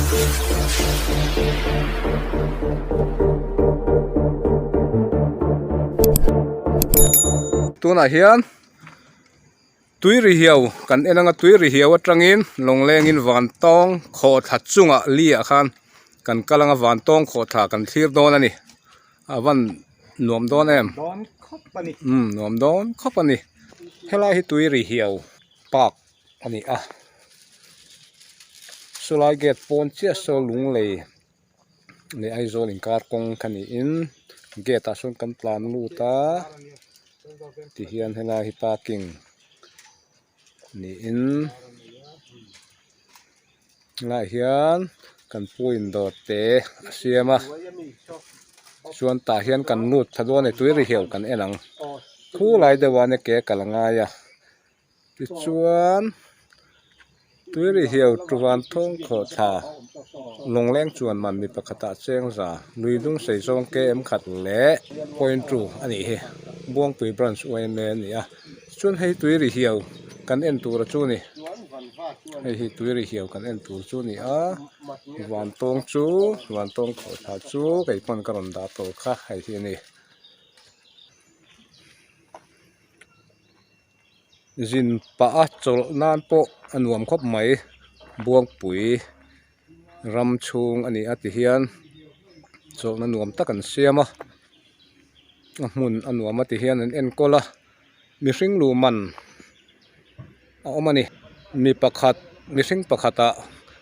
Tunah hian tui ri hiau kan en anga tui ri hiau atangin lawnglengin vantawng khawhthla chungah li ah khan kan kal anga vantawng khawhthla kan thlir dawn a ni a van nuam dawn em umm nuam dawn khawp a ni helai hi tui ri hiau park a ni a sawlai gate pawn chiah saw lunglei leh Aizawl inkar kawng kha niin gate ah sawn kan tlan lut a tihian helai hi parking niin helaiah hian kan pu in dawr te a siam a chuan tah hian kan lut thla dawn a ni tui ri hiau kan en ang khulai deuh ah nia ke kal a ngai a. Tichuan tui ri hiau tuvan thawng khawh thla lawngleng chuan man mi pakhatah chengza lui dung sei zawng km khat leh point two a nih hi Buangpui branch yma a ni a chuan hei tui ri hiau kan en tur a chu ni hei hi tui ri hiau kan en tur chu a ni a vantawng chu vantawng khawh thla chu kei pawn ka rawn dah tawh kha hei hi a ni. Zin pah a chawlh nan pawh a nuam khawp mai Buangpui ram chhung a ni a ti hian chawlhna nuam tak an siam a a hmun a nuam a ti hian an enkawl a mihring lu man a awm a ni mi pakhat mihring pakhatah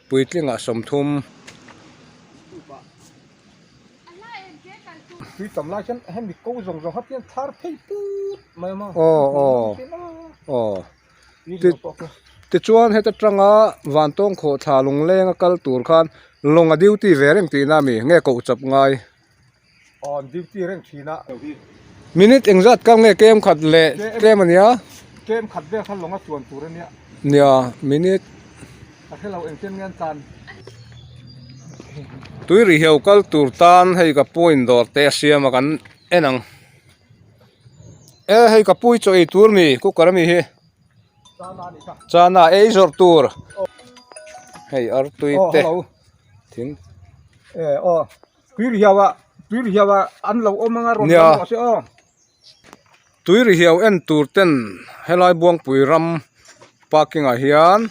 puitlingah 30. Tui tam lai hian hemi ko zawng zawng kha hian thar phei put mai a maw aw aw aw tichuan heta tanga vantawng khawh thla lungleng a kal tur khan lawng a duty ve reng tihna a mi nge koh chawp ngai aw an duty reng thin a minute engzat kal nge kem khat leh tlem a nia kem khat vel kha lawng a chuan tur a nia nia minute Ka hre lo engtin nge an tlan. Tui ri hiau kal tur tan hei ka pu in dawr te a siam a kan en ang. E hei ka pu hi chaw ei tur mi cooker ami hi. Chana ei zawrh tur. Hei artui te. Thing. E aw tui ri hiau a tui ri hiau a an lo awm anga rawn lam rawh se aw. Tui ri hiau en tur ten helai Buangpui ram parking ah hian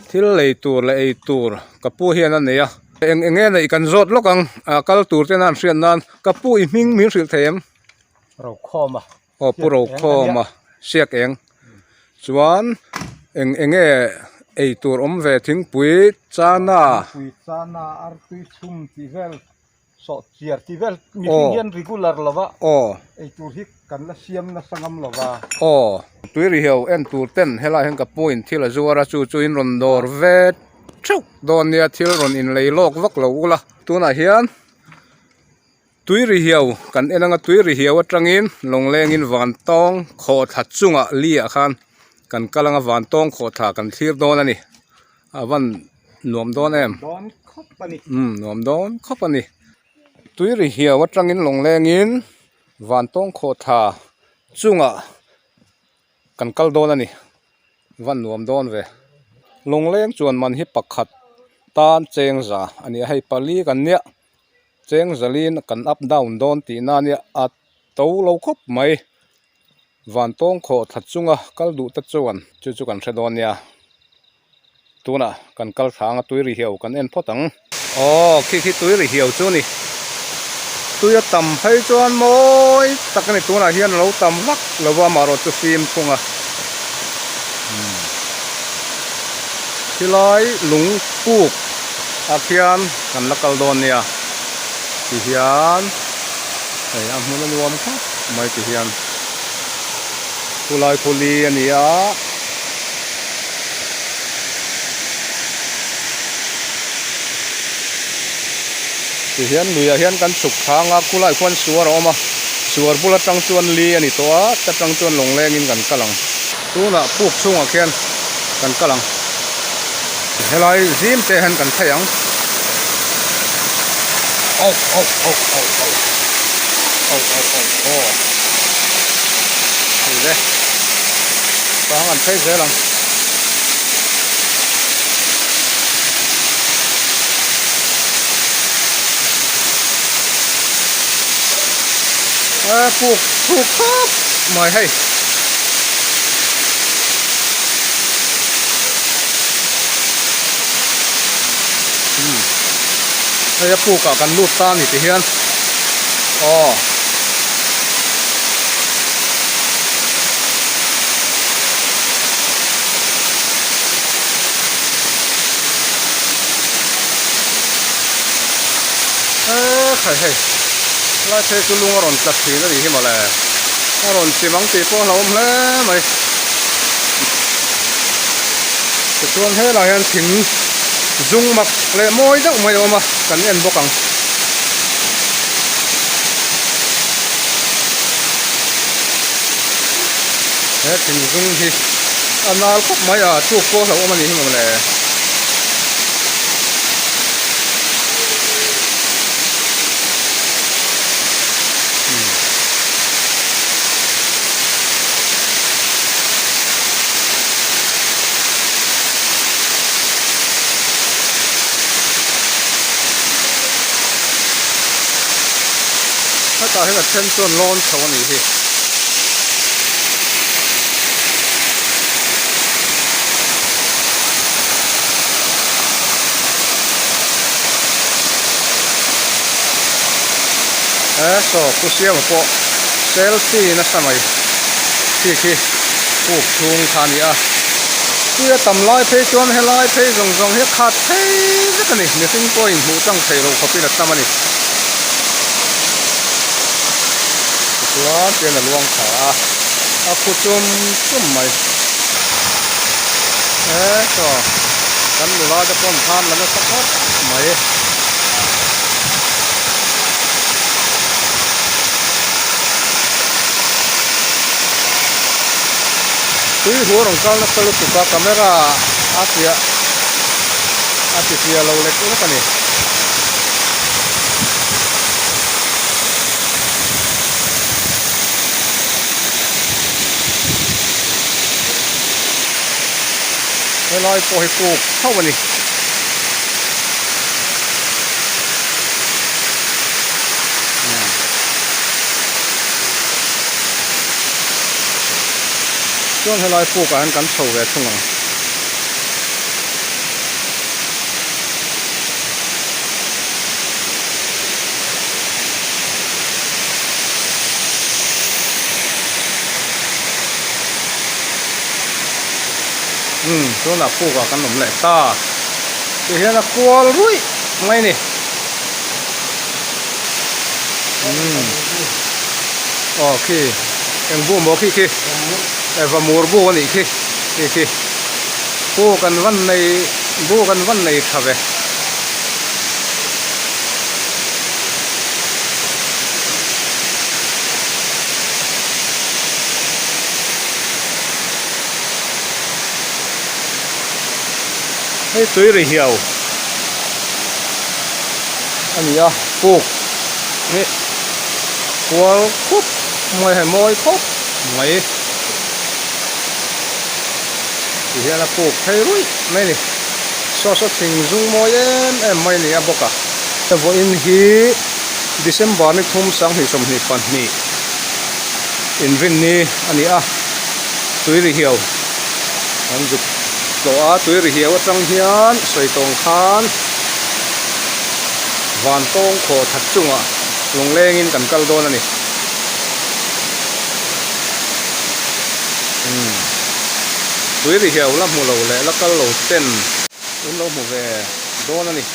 thil lei tur leh ei tur ka pu hian a nei a eng eng nge neih kan zawt lawk ang ah kal tur ten a an hriat nan ka pu i hming min hrilh thei em? Rokhawm a aw pu Rokhawm a siak eng chuan eng eng nge ei tur awm ve thingpui chana thingpui chana artui chhum tih vel Sawh chiar tih vel mihring hian regular lo va ei tur hi kan la siam nasa ngam lo va. Aw tui ri hiau en tur ten helai hian ka pu in thil a zuar a chu chu in rawn dawr ve theuh dawn nia thil rawn in lei lawk vak lo ula tunah hian tui ri hiau kan en anga tui ri hiau atangin lawnglengin vantawng khawhthla chungah li ah khan kan kal anga vantawng khawhthla kan thlir dawn a ni. A van nuam dawn em? Dawn khawp a ni. Umm nuam dawn khawp a ni. Tui ri hiau atangin lawnglengin vantawng khawhthla chungah kan kal dawn a ni. Van nuam dawn ve. Lawngleng chuan man hi pakhat tan cheng za a ni a, hei pali kan nia cheng zalin kan up down dawn tihna a nia a to lo khawp mai. Vantawng khawh thla chunga kal duh te chuan chu chu kan hre dawn nia. Tunah kan kal thla anga tui ri hiau kan en phawt ang. Aw khi khi tui ri hiau chu a ni. Tui a tam phei chuan mawi tak a ni. Tunah hian a lo tam vak lo va amaherawh chu fim thung a. Khilai lung puk ah khian kan la kal dawn nia. Tihian hei a hmun a nuam khawp mai tihian khulai khawli a ni a. Tihian luiah hian kan chhuk thlang a khulaiah khuan suar a awm a suar bul atang chuan li a ni tawh a ta tang chuan lawnglengin kan kal ang. Tunah puk chhungah khian kan kal ang. Helai zim te hian kan thei ang. Auh auh auh auh auh auh auh auh aw hei le tah kan phei zel ang. A puk thuk khawp mai hei. Umm hei a puk ah kan lut ta a ni ti hian aw. Ekhai hei lai phei chu lung a rawn tla thin a nih hi mawle a rawn chim ang tih pawh a hlauhawm hle mai tichuan helaiah hian thing zung mak leh mawi deuh mai a awm a kan en bawk ang. He thing zung hi a nal khawp mai a tuk pawh hlauhawm a nih hi mawle. Hetah hian a then chuan lawn chho a nih hi. He saw pu siama pawh selfie nasa mai khi khi puk chhung kha a ni a tui a tam lai phei chuan helai phei zawng zawng hi a khat phei vek a ni mihring pawhin hmuh tlang theih loh khawpin a tam a ni tichuan tian a luang thla a a khu chum chum mai he saw kan nula te pawn khan la nasa khawp mai. Tui hu a rawn kal nasa lutuk a camera a fiah a ti fiah lo lek lek a ni. Helai pawh hi puk tho a ni. Chuan helai puk ah hian kan chho ve thung ang. Umm tunah puk ah kan awm leh ta ti hian a kual ruih mai a ni umm aw khi eng bu maw khi khi eva mur bu a nih khi khi khi puk an van nei buk an van nei tha ve. Hei tui ri hiau a ni a puk hi kual khup mai hei mawi khawp mai ti hian a puk phei ruih mai a ni saw saw thing zung mawi em em mai a ni a bawk a vawiin hi December ni thum 2022 inrinni a ni a tui ri hiau an zuk tlawh a tui ri hiau atang hian sawi tawng khan van tawng khawh that chungah lunglengin kan kal dawn a ni umm tui ri hiau la hmu lo leh la kal lo ten in lo hmu ve dawn a ni.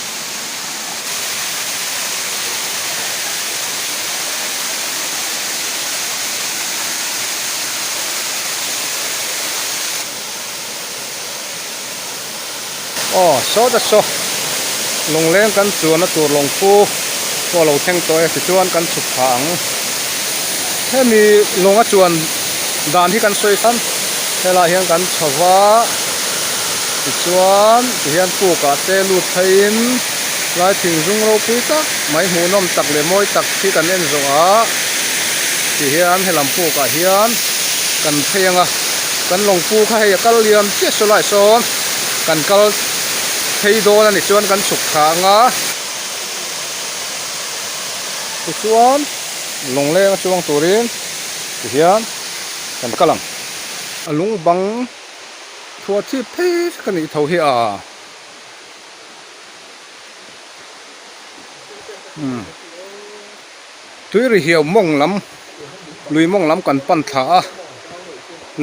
Aw saw ta saw lungleng kan chuanna tur lawngpu pawh a lo thleng tawh e tichuan kan chhuk phah ang hemi lawng a chuan dan hi kan sawi khan helaiah hian kan chho va tichuan tihian puk ah te lut pheiin lai thing zung ropui tak mai hmuhnawm tak leh mawi tak hi kan en zawh a tihian helam puk ah hian kan phei ang a kan lawngpu kha hei a kal liam chiah saw lai sawn kan kal phei dawn a ni chuan kan chhuk thla ang a tichuan. Lawngleng a chuang turin tihian kan kal ang. A lung bang thuah chip phei ka nih tho hi a. Umm tui ri hiau mawng lam lui mawng lam kan pan thla a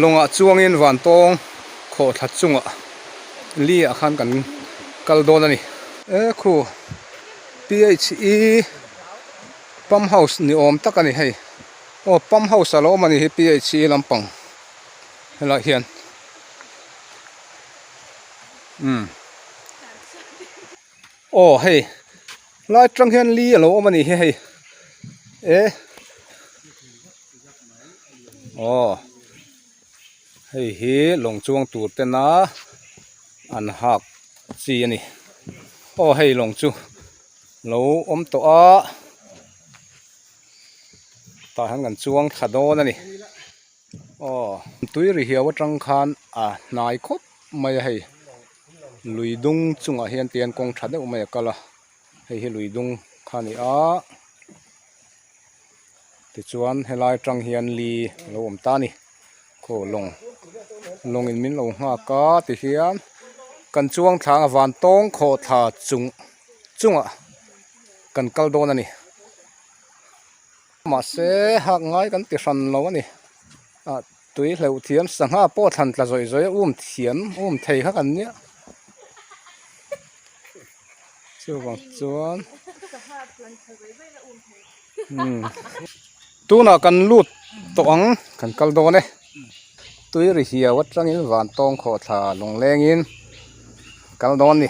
lawngah chuangin vantawng khawhthla chungah li ah khan kan kal dawn a ni. E khu P H E pump house ni awm tak a ni hei aw pump house a lo awm a ni hi P H E lampang helaiah hian umm aw hei lai atang hian li a lo awm a ni hi hei e aw hei hi lawng chuang tur tena an hak chi a ni aw hei lawng chu lo awm tawh a tah hian kan chuang thla dawn a ni. Aw tui ri hiau atang khan a hnai khawp mai a hei lui dung chungah hian tian kawng tha deuh mai a kal a hei hi lui dung kha a ni a tichuan helai atang hian li a lo awm ta a ni khaw lawng lawng in min lo nghak a tihian kan chuang thlang a van tawng khawh thla chung chungah kan kal dawn a ni. Mahse hak ngai kan ti hran lo a ni. Ah tui hleuh thiam sangha pawh thlan tla zawih zawih a um thiam um thei kha kan nia. Chuvang chuan umm tunah kan lut tawh ang kan kal dawn e. Tui ri hiau atangin van tawng khawhthla lunglengin kal dawn a ni.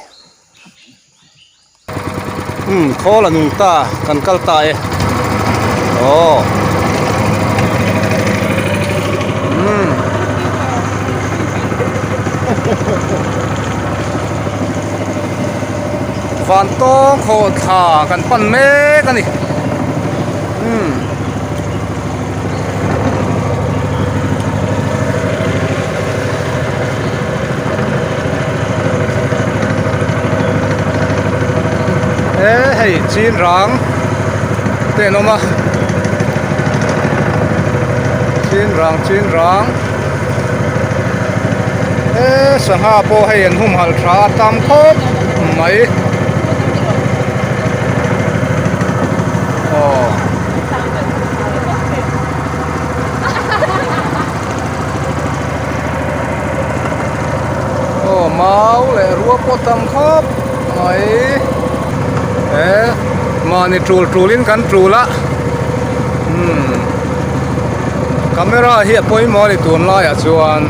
Umm khawl a nung ta kan kal ta e aw umm van tawng khawh thla kan pan mek a ni umm. He hei chin rang te an awm a chin rang chin rang he sangha pawh hei an humhalh tha a tam khawp mai aw. Aw mau leh rua pawh tam khawp mai he mahni tul tulin kan tul a umm camera hi a pawimawh a ni tunlaiah chuan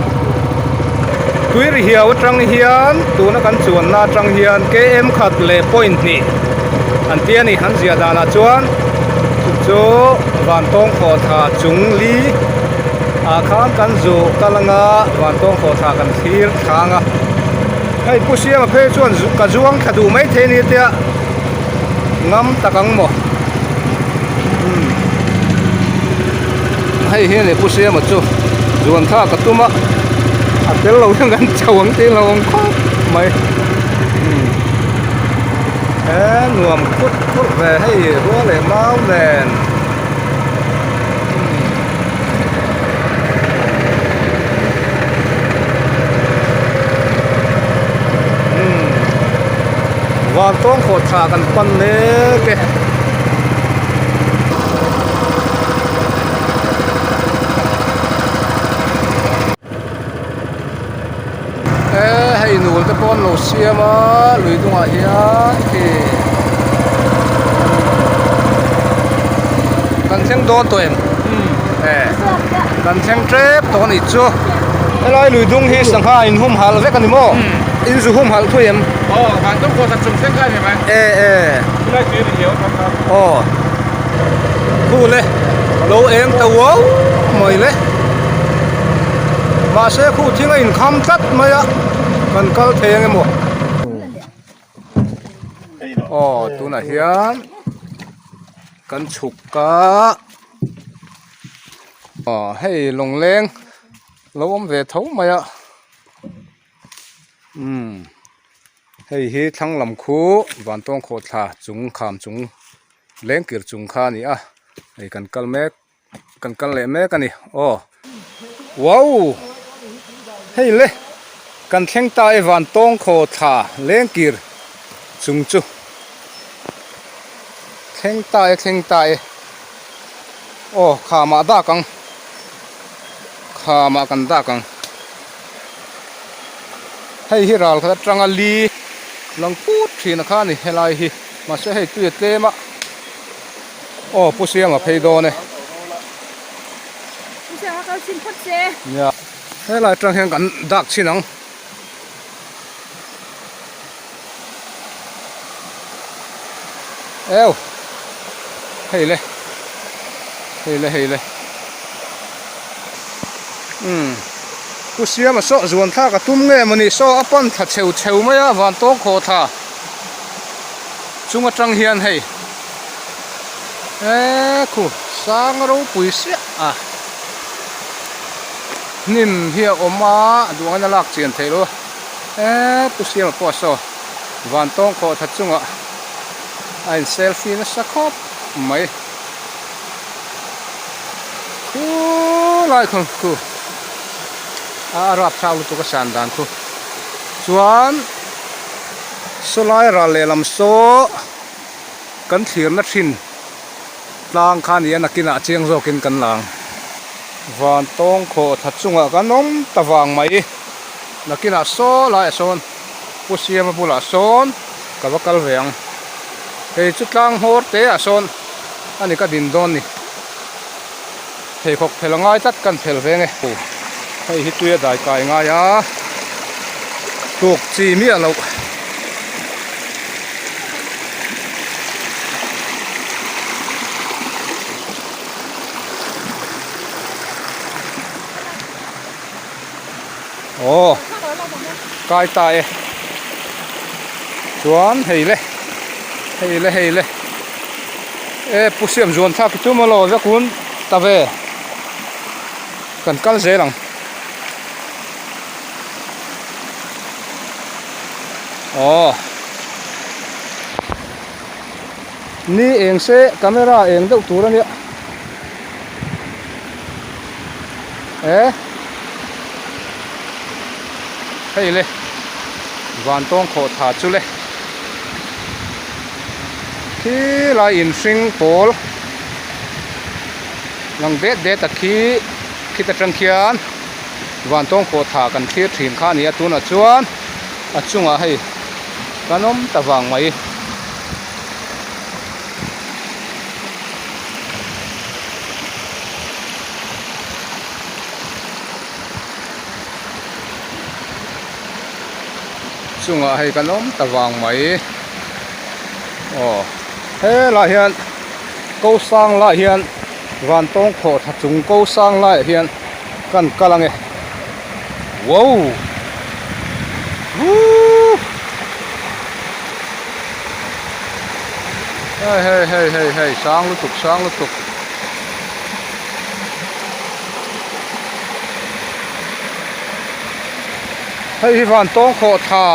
tui ri hiau atang hian tuna kan chuanna atang hian km khat leh point hnih an ti a ni an ziah danah chuan chu chu vantawng khawhthla chung li ah khan kan zuh kal anga vantawng khawhthla kan thlir thlang a hei pu siama phei chuan ka zuang thla duh mai thei a ni tia ngam tak ang maw umm hei hi a ni pu siama chu zuan thlak a tum a a tel lo hian kan chho ang tih lo ang khawp mai umm he nuam khut khut ve hei rua leh mau nen. Van tawng khawh tha kan pan mek e. E hei nul te pawh an lo siam a lui dungah hian khi kan thleng dawn tawh em e kan thleng tep tawh a nih chu helai lui dung hi sangha in humhalh vek a ni maw in zu humhalh thui em aw van tawng khawh chung thleng kha a ni mai e e helai tui ri hiau tam aw Khu le lo eng ta uau mai le mahse khu thing a inkham tlat mai a kan kal thei ang emaw aw tunah hian kan chhuk a aw hei lawngleng lo awm ve tho mai a umm. Hei hi thlang lam khu vantawng khawhthla chung kham chung lengkir chung kha a ni a. Hei kan kal mek kan kal leh mek a ni aw wow hei le kan thleng ta e van tawng khaw thla leng kir chung chu thleng ta e thleng ta e aw khamah dak ang khamah kan dak ang hei hi ral khat atanga li lang put thin a kha a ni helai hi mahse hei tui a tlem a. Aw Pu Siama phei dawn e. Pu Siama kal chhin phawt che. Nia. Helai atang hian kan dak chhin ang. Eo. Hei le. Hei le hei le. Umm. Pu Siama saw zuan thlak a tum nge mawni saw a pan thla cheu cheu mai a van tawng khaw thla. Chung atang hian hei eee khu sang ropui siah a hnim hi a awm a a duh angin a lak chian theih loh a eee pu siama pawh a saw van tawng khawh tha chungah a in selfie nasa khawp mai khulai khu khu a rapthlak lutuk a san dan khu chuan. Sawlai ral lehlam saw kan thlirna thin tlang kha a ni a nakinah chiang zawkin kan lang. Van tawng khawh tha chungah kan awm ta vang mai. Nakinah saw laiah sawn Pu Siama bulah sawn ka va kal ve ang. Hei chu tlang hmawr te ah sawn a ni ka din dawn ni. Pheikhawk phel a ngai tlat kan phel ve nge. Hei hi tui a dai kai ngai a, tuk chi miah loh. Aw kai ta e chuan hei le hei le hei le e pu siam zuan thlak hi chu maw lo vek un ta ve kan kal zel ang aw ni eng se camera eng deuh tur a nia. E hei le van tawng khawh tha chu le khi lai in hring pawl lang det det a khi khit atang khian van tawng khawh tha kan thlir thin kha a ni a tunah chuan a chungah hei kan awm ta vang mai. Chungah hei kan awm ta vang mai aw helaiah hian ko sang laiah hian van tawng khawh tha chung ko sang laiah hian kan kal ange wow woo hei hei hei hei hei sang lutuk sang lutuk. Hei hi van tawng khawh tha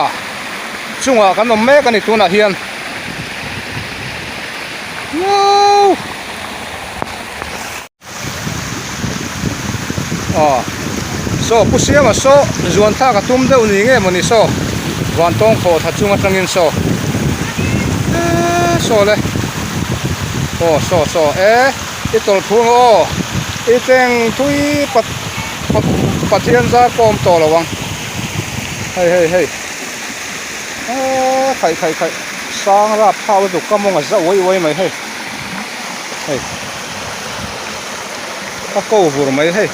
chungah kan awm mek a ni tunah hian Woo! Aw saw pu siama saw zuan thlak a tum deuh ni nge mawni saw van tawng khawh tha chung atangin saw eee saw le aw saw saw e i tawlh phung aw i teng thui pat pat pathian zar pawh a awm tawh lo ang hei hei hei eee khaih khaih khaih sang rap phak lutuk ka mawng a za uai uai mai hei hei. A ko vur mai hei.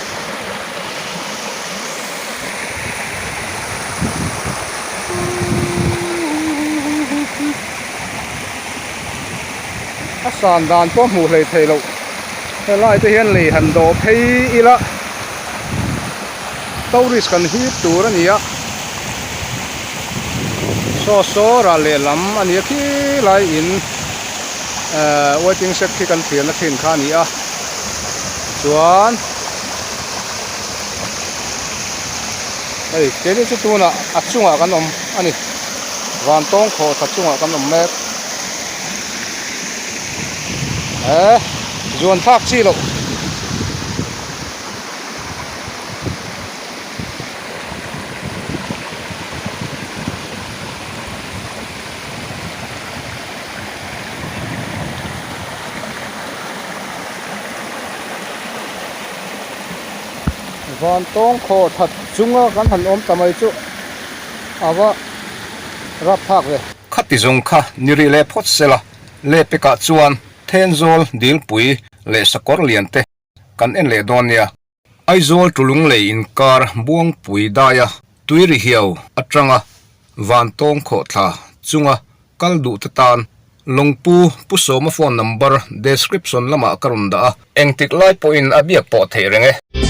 A san dan pawh hmuh hlei thei loh helai te hian lei han dawh phei ila tourist kan hip tur a ni a saw saw ral lehlam a ni a khilai in. Ehh waiting shed khi kan thlir na thin kha a ni a chuan hei keini chu tunah a chungah kan awm a ni van tawng khawh tha chungah kan awm mek eh. Zuan thlak chi loh. Vantawng khaw that chunga kan han awm ta mai chu a va rap thlak ve. Khati zawng kha ni rih leh phawt sela, lehpekah chuan Thenzawl, Dilpui leh Sakawr lian te kan en leh dawn nia. Aizawl Tulunglei inkar Buangpui daia Tuirihiau atanga Vantawng khawhthla chunga kal duh te tan Lawngpu Pu Sawma phone number description lamah ka rawn dah a. Engtik lai pawhin a biak pawh theih reng e.